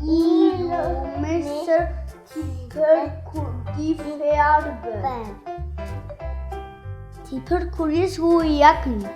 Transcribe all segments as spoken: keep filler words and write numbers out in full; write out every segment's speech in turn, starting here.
Îro me ser tîpir kurdî fêr bin. Tîpir kurdî ji bo yek in.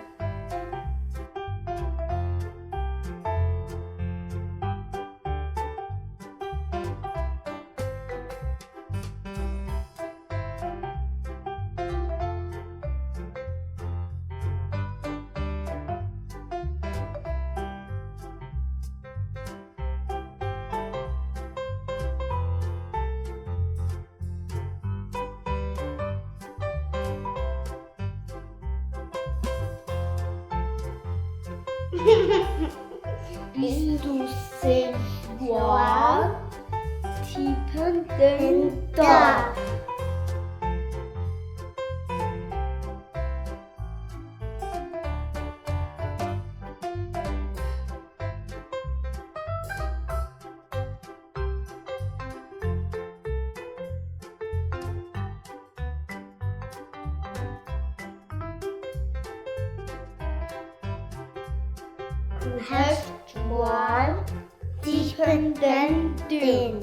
Bîst û sê gual tîpin din dar. Heşt gual tîpin din din.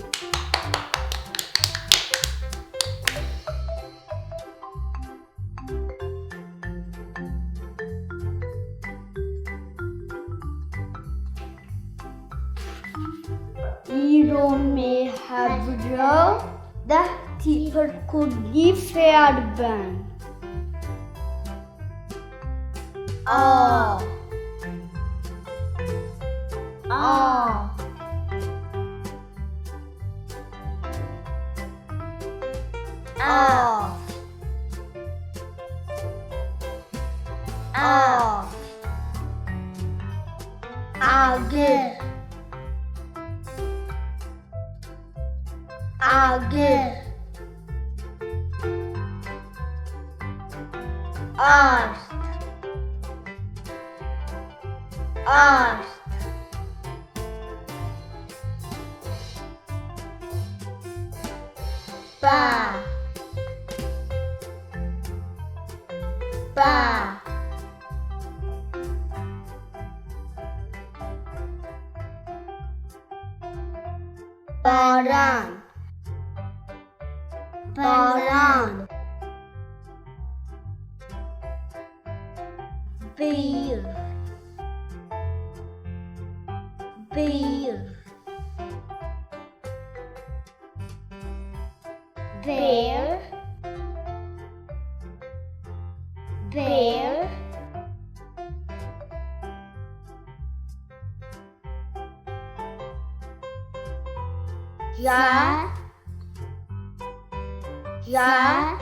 Îro me hevra deh tîpir kurdî fêr bin. A. A. A. A. Agir. Agir. Ard. Ard. Ba. Ba. Baran. Baran. Bir. Bir. Bir. Bir. Ya. Ya.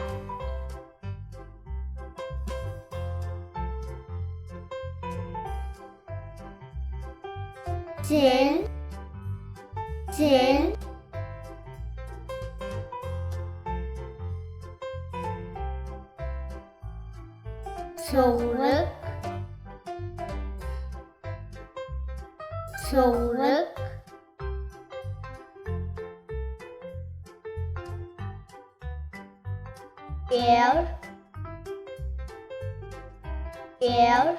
Cin. Cin. Soğuk. Soğuk. Ev. Ev.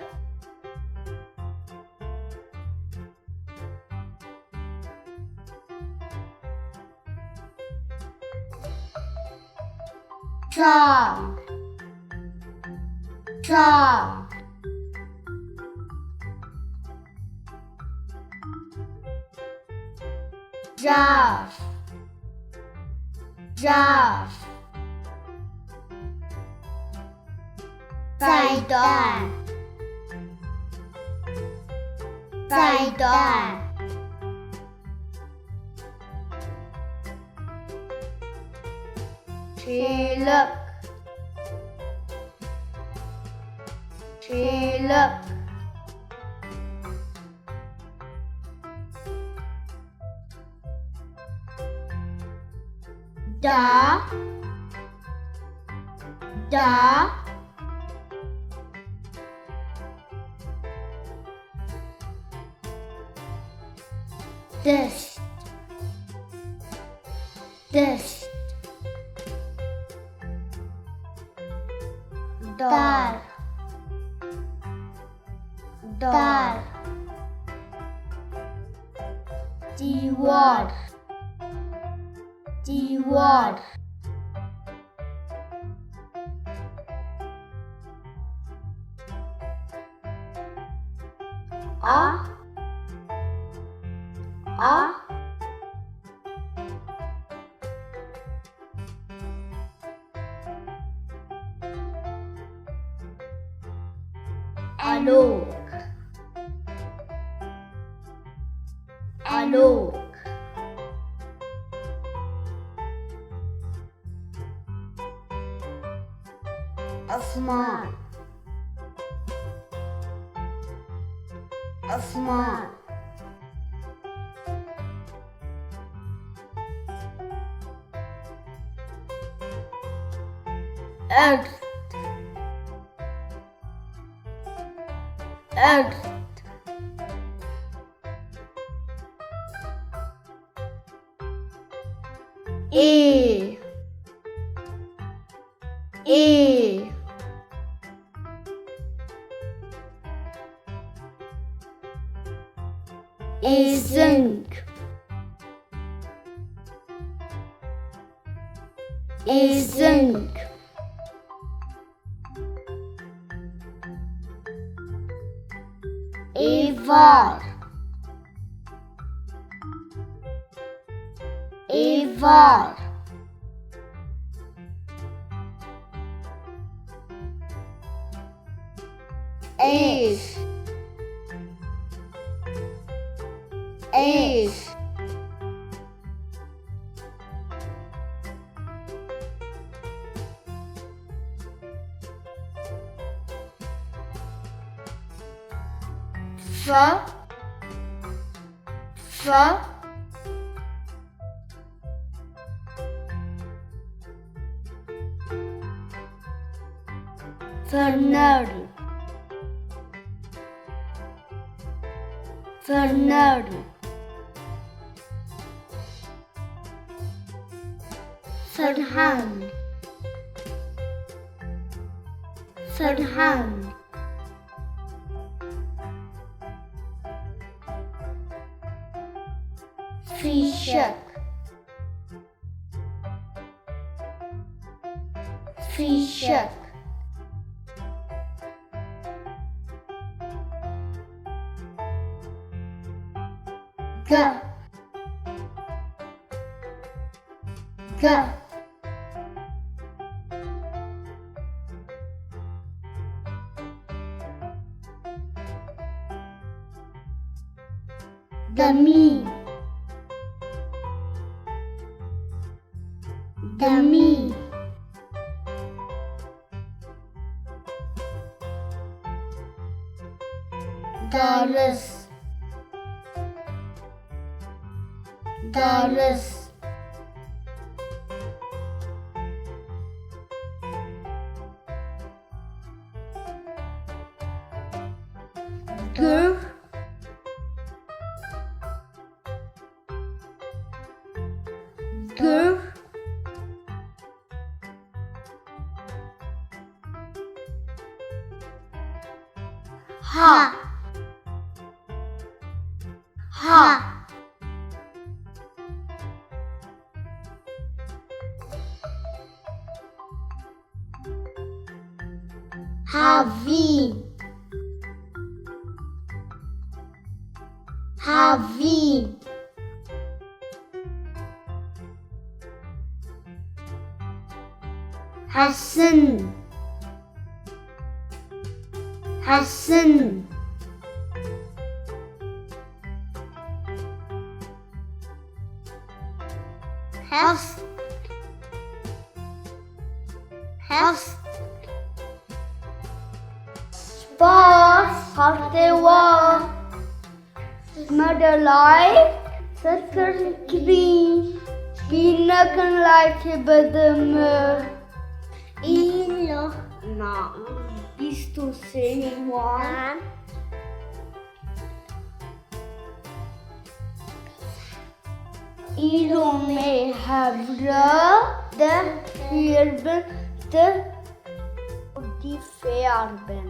Çam. Çam. Car. Car. Çaydan. Çaydan. Çêlik. Çêlik. Da. Da. Dest. Dest. Dar. Dar. Dar. Dîwar. Dîwar. A. A. Alok. Alok. Asman. Asman. Erd. Erd. Ê. Ê. Êzing. Êzing. Êvar. Êvar. Êş. Êş. Fe. Fe. Fener. Fener. Ferhan. Ferhan. Fîşek. Fîşek. Ge. Ge. Demî. Demî. Daris. Daris. Guh. Guh. Ha. Ha. Havîn. Havîn. Hesin. Hesin. Hest. Hest. Spas, xatirê we. Me de like, subscribe kirî. Bîr nekin like bidin me. Îlo. Na, bîst û sê wan. Îro me hevra de pîr bin, ti kurdî fêr bin.